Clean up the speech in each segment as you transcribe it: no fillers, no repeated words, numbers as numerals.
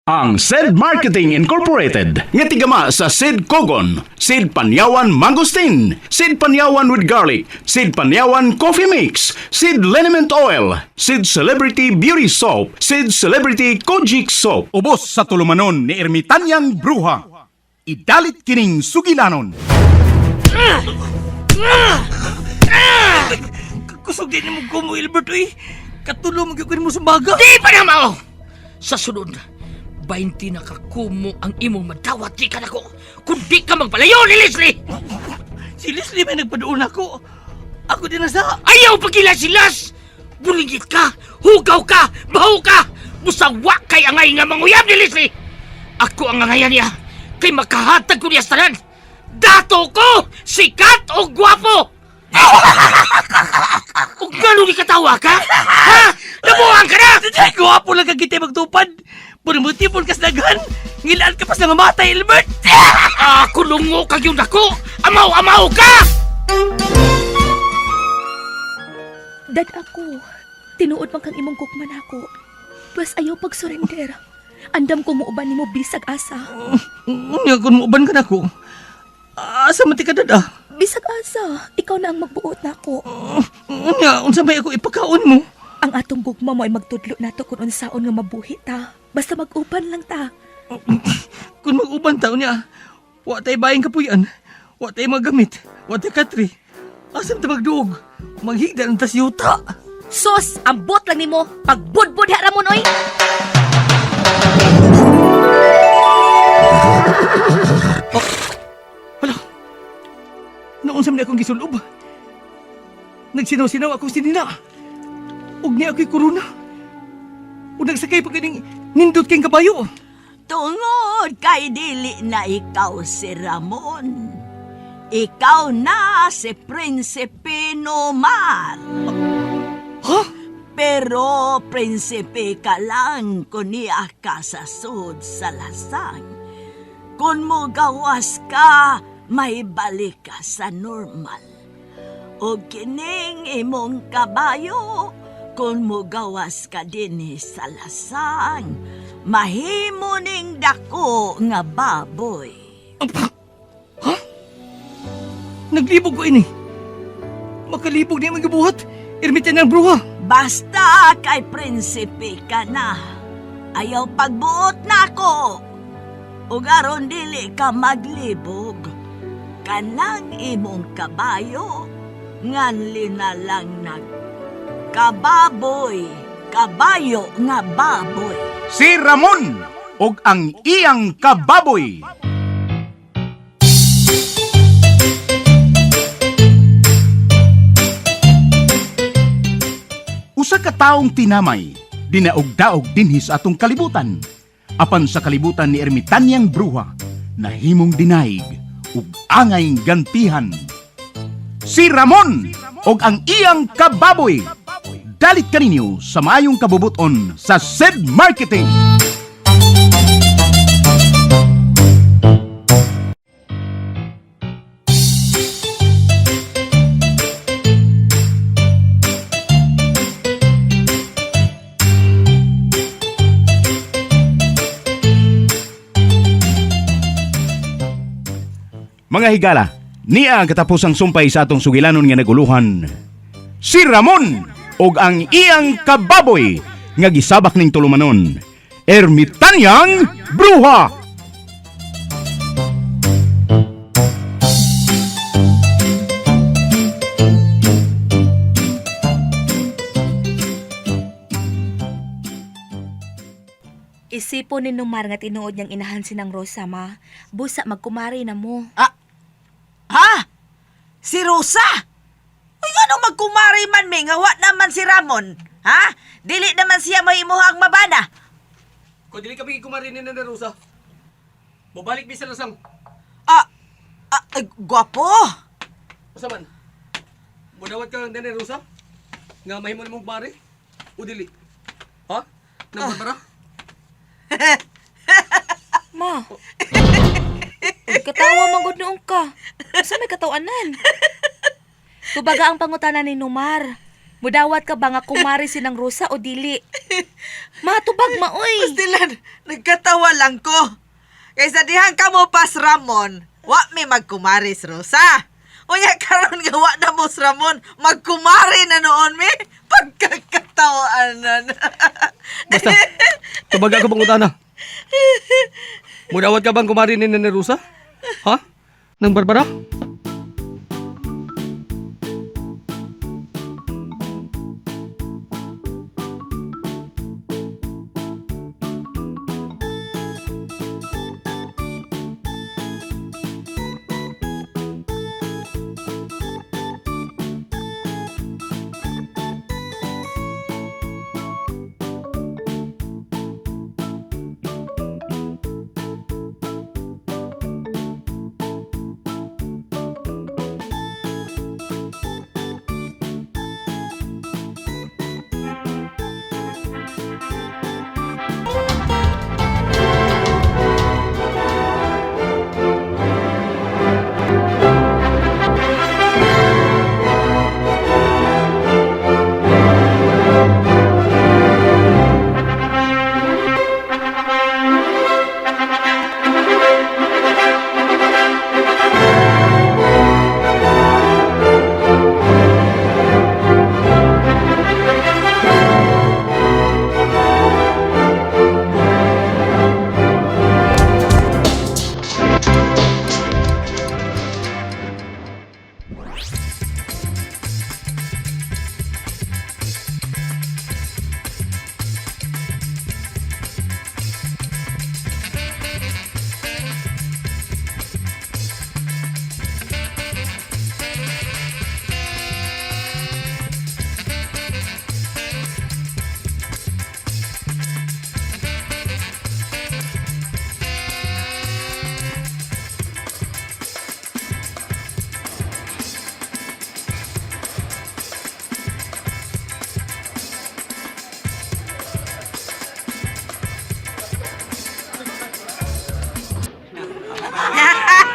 Ang Said Marketing Incorporated nga tigama sa Sid Kogon, Sid Panyawan Mangosteen, Sid Panyawan with Garlic, Sid Panyawan Coffee Mix, Sid Liniment Oil, Sid Celebrity Beauty Soap, Sid Celebrity Kojic Soap. Ubos sa tulumanon ni Ermitanyang Bruha. Idalit kining sugilanon. Kusog din mo ko mo, Ilbert, uy. Katulo mo gyud mo sa baga. Di pa na mao! Sa sunod, 20 na kakumo ang imong madawat di ka nako. Kung di ka magpalayo ni Leslie! Si Leslie may nagpaduon ako. Ako din na sa... Ayaw pagila si Las! Bulingit ka! Hugaw ka! Baho ka! Busawa kay angay nga manguyab ni Leslie! Ako ang angayan niya kay makahatag ko niya sa tanan! Dato ko! Sikat o gwapo! O gano'n ni katawa ka? Ha? Nabuang ka na! Ay, gwapo lang ka kita magtupad. Puro kas daghan. Ngilaan ka pa sa mamatay, Ilbert. Ako lungo kag yung dako! Amaw-amaw ka! Dad ako, tinuod man kang imong gugma nako. Pwes ayaw pag-surrender. Andam ko muuban nimo bisag asa. Unya, kung muuban ka na ko. Asa man ti ka dada? Bisag asa, ikaw na ang magbuot nako. Unya, unsa may ako ipakaon mo? Ang atong gugma mo ay magtudlo nato kung unsaon nga mabuhi ta. Basta mag-uban lang ta. Kung mag-uban ta, unya, wa tay bayang kapuyan. Wa tay magamit. Wa tay katri. Asa man ta magduog? Maghigda ng tas yuta. Sos, ambot lang nimo. Pagbudbud ha ramon oy. Hala. Noon sa akong gisulob. Nagsinaw-sinaw akong sinina. Ug niya ako'y korona. Ug nagsakay pa kining nindot kayong kabayo. Tungod kay dili na ikaw si Ramon. Ikaw na si Prinsipe Nomar. Ha? Pero prinsipe ka lang kung niya ka sa sud sa lasang. Kung mo gawas ka, may balik ka sa normal. O kining imong kabayo, kung mo gawas ka dinhi sa lasang, mahimo ning dako nga baboy. Naglibog ko ini. Makalibog niya magibuhat. Ermitan ng bruha. Basta kay prinsipe ka na. Ayaw pagbuot na ako. Ug aron dili ka maglibog. Kanang imong kabayo, nganli na lang nag kababoy, kabayo nga baboy. Si Ramon og ang iyang kababoy. Usa ka taong tinamay, dinaog-daog dinhi sa atong kalibutan. Apan sa kalibutan ni Ermitanyang Bruha, nahimong dinaig ug angay gantihan. Si Ramon og ang iyang kababoy. Dalit kaninyo sa maayong kabubuton sa Said Marketing. Mga higala, niya ang katapusang sumpay sa atong sugilanon nga naguluhan. Si Ramon og ang iyang kababoy nga gisabak ning tulumanon. Ermitanyang Bruha! Isipon ni Numar nga tinuod niyang inahan sinang Rosa ma. Busa magkumari na mo. Ha? Si Rosa? Uy, ano magkumari man mi nga wa naman si Ramon? Ha? Dili naman siya mahimuhang mabana. Kung dili ka kumari ni Nana Rosa, mabalik mi sa lasang. Ah, ah, ay, gwapo. Usa man. Mudawat ka Nana Rosa? Nga mahimo nimong pare? O dili? Ha? Nang Barbara? Ma. Katawa man gud noong ka. Sa may katawanan? Tubaga ang pangutana ni Numar. Mudawat ka ba nga kumari sinang Rosa o dili? Matubag maoy. Pastilan, nagkatawa lang ko. Kaysa dihan ka mo pas Ramon, wa mi magkumaris Rosa. Unya karon nga wa na mo Ramon, magkumari na noon mi. Pagkakatawaanan. Basta, tubaga ko pangutana. Mudawat ka bang kumari ni Nene Rosa? Ha? Nang Barbara?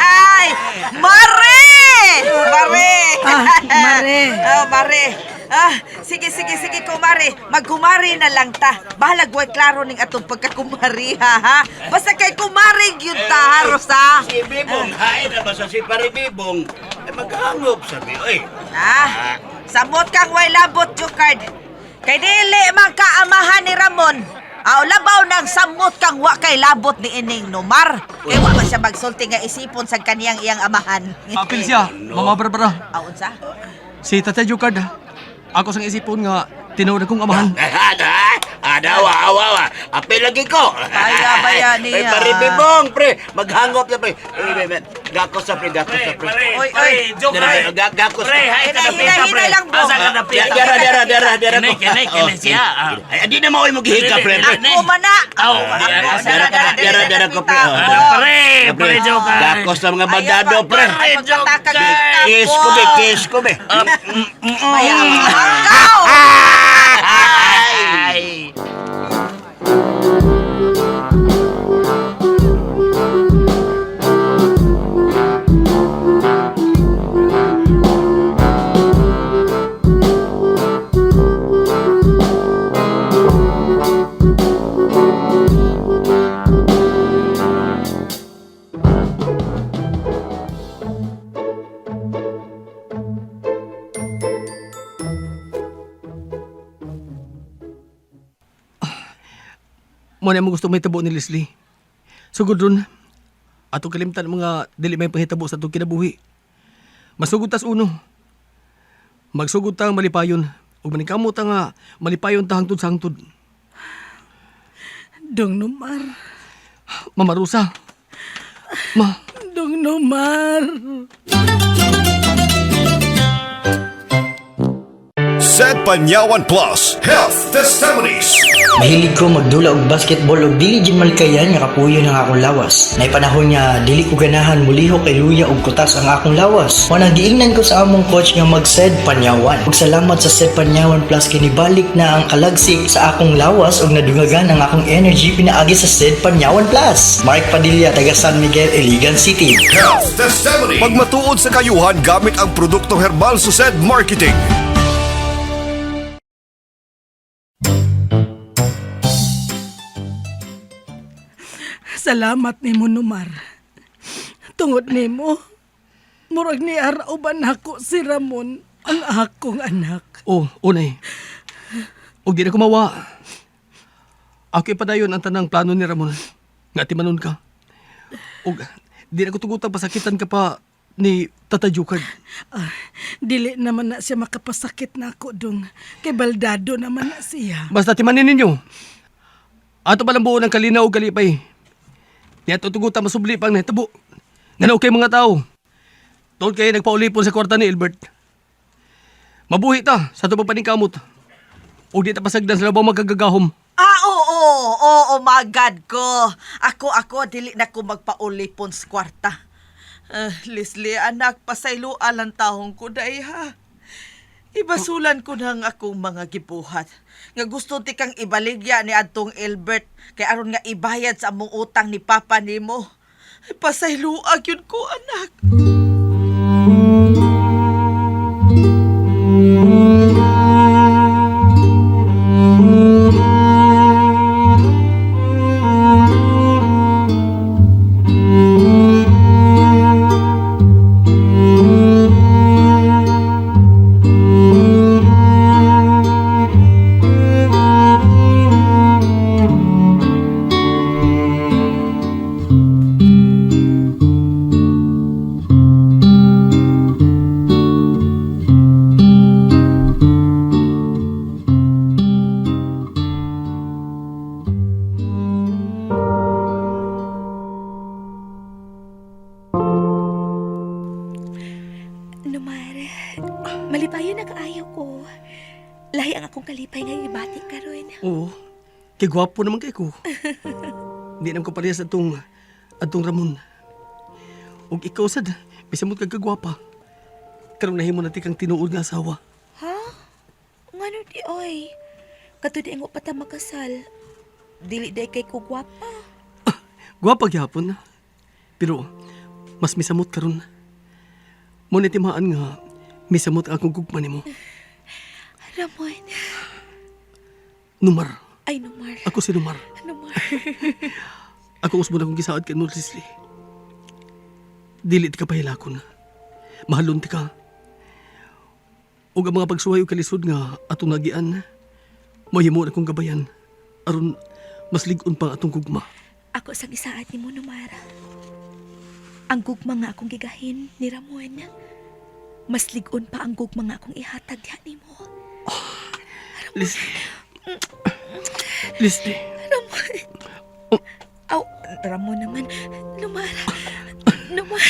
Ay! Mare! Mare! Ah, Mare. Oh, Mare. Ah, sige, sige, sige, kumare. Magkumare na lang ta. Bahalag way klaro ning atong pagkakumari, ha, ha? Basta kay kumare gyud ta, ha, Rosa? Si Bibong, hain na ba sa si Pare Bibong? Eh, maghangop sabi, oy. Ah, samot kang way labot, Jukard. Kay dili man kaamahan ni Ramon. Aw, labaw nang samot kang wa kay labot ni ining Nomar. Kay wa man siya magsulti nga isipon sa kaniyang iyang amahan. Apil siya, Mama Barbara. Aw, unsa? Si Tatay Jukard. Ako sang isipon nga tinuod akong amahan. Ada, ada, wa, wa, wa. Apil lagi ko. Baya, baya niya. Eh, Pare Bibong, pre, maghangop na, pre. Eh, pre, pre, gakos sa, pre, gakos sa, pre. Oy, oy. Dere, gakos. Pre, hay ka Hinay, na hinay, pita, pre. hinay lang, bro. Asa ka na pita? Dara, dara, dara, dara. Kini, kini, kini siya. Ah. Ay, di na maoy mo gihika, pre, pre. Ako man na. Aw, Ako, Dara, dara, dara, dara ko, pre. Oh, dara. Pre, pre, joke. Gakos sa mga bandado, pre. Kiss Kiss ko, be, kiss ko, be. Maya, ikaw! Ay! Mo na mo gusto may tabo ni Leslie. Sugod ron. Ato kalimtan ang mga dili may panghitabo sa atong kinabuhi. Masugod tas uno. Magsugod ta ang malipayon. Ug maningkamot ta nga malipayon ta hangtod sa hangtod. Dong Nomar. Mama Rosa. Ma, Dong Nomar. Said Panyawan Plus Health Testimonies. Mahilig ko magdula og basketball og dili jud malikayan nga kapuyo ng akong lawas. Nay panahon nga dili ko ganahan mulihok kay luya og kutas ang akong lawas. Mao nang giingnan ko sa among coach nga mag-Sed Panyawan. Ug salamat sa Sed Panyawan Plus kini balik na ang kalagsik sa akong lawas ug nadungagan ang akong energy pinaagi sa Sed Panyawan Plus. Mark Padilla taga San Miguel, Iligan City. Health Testimony. Pagmatuod sa kayuhan gamit ang produktong herbal sa Said Marketing. Salamat nimo, Numar. Tungod nimo, murag ni arauban nako si Ramon, ang akong anak. Oh, unay. Og di na kumawa. Ako ipadayon ang tanang plano ni Ramon. Nga timanon ka. Og di na ko tugutang pasakitan ka pa ni Tata Jukard. Ah, dili naman na siya makapasakit nako dong. Kay baldado naman na siya. Basta timanin ninyo. Ato palang buo ng kalinaw o kalipay. Niya tutugutan masubli pang nahitabo. Nga kay mga tao. Tungod kayo nagpaulipon sa kwarta ni Albert. Mabuhi ta sa ito paningkamot. O di ta pasagdan sa labaw magkagagahom. Ah, oo, oo, my God ko. Ako, dili na ko magpaulipon sa kwarta. Ah, Leslie, anak, pasayloan ang tahong ko, day ha. Ibasulan ko na ang akong mga gibuhat. Nga gusto ti kang ibaligya ni adtong Albert kay aron nga ibayad sa among utang ni Papa nimo. Ay, pasayloa gyud ko, anak. Numar, malipayon na kaayo ko. Lahi ang akong kalipay nga ibati karon. Oo. Kay gwapo naman kay ko. Hindi naman ko parehas atong Ramon. Ug ikaw sad, bisan mo kag kagwapa. Karon nahimo na ti kang tinuod nga asawa. Ha? Ngano di oy? Kato di ang pa ta makasal. Dili day kay ko gwapa. Gwapa gyapon. Pero mas misamot karon. Mo ni timaan nga misamot ang akong gugma nimo. Ramon. Numar. Ay, Numar. Ako si Numar. Numar. Ako usbon akong gisaad kay mo, Leslie. Dili ti ka pahilakon. Mahalon ti ka. Ug ang mga pagsuway ug kalisod nga atong nagian, mahimo na kong gabayan aron mas lig-on pa ang atong gugma. Ako sang isaad nimo, Numar. Ang gugma nga akong gigahin ni Ramon. Mas lig-on pa ang gugma nga akong ihatag diha nimo. Leslie. Leslie. Ramon. Aw, Ramon naman. Numar. Numar.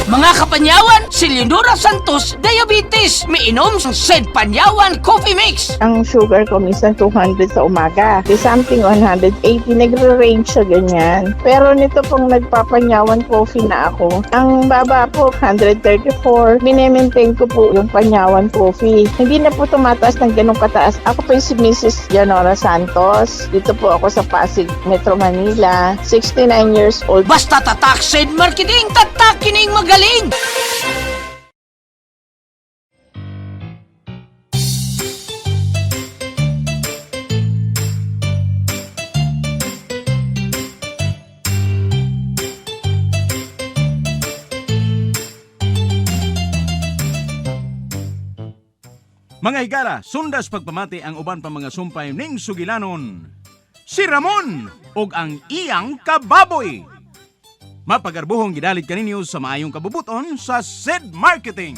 Mga kapanyawan, si Leonora Santos, diabetes, miinom sa Said Panyawan Coffee Mix. Ang sugar ko minsan 200 sa umaga. Di something 180, nagre-range siya ganyan. Pero nito pong nagpapanyawan coffee na ako, ang baba po 134. Mine-maintain ko po yung panyawan coffee. Hindi na po tumataas ng ganong kataas. Ako po yung si Mrs. Leonora Santos. Dito po ako sa Pasig, Metro Manila. 69 years old. Basta tatak Said Marketing, tatak kining magaling. Mga higala, sundas pagpamati ang uban pa mga sumpay ning sugilanon. Si Ramon og ang iyang kababoy. Mapagarbuhong gidalit kaninyo sa maayong kabubuton sa SED Marketing.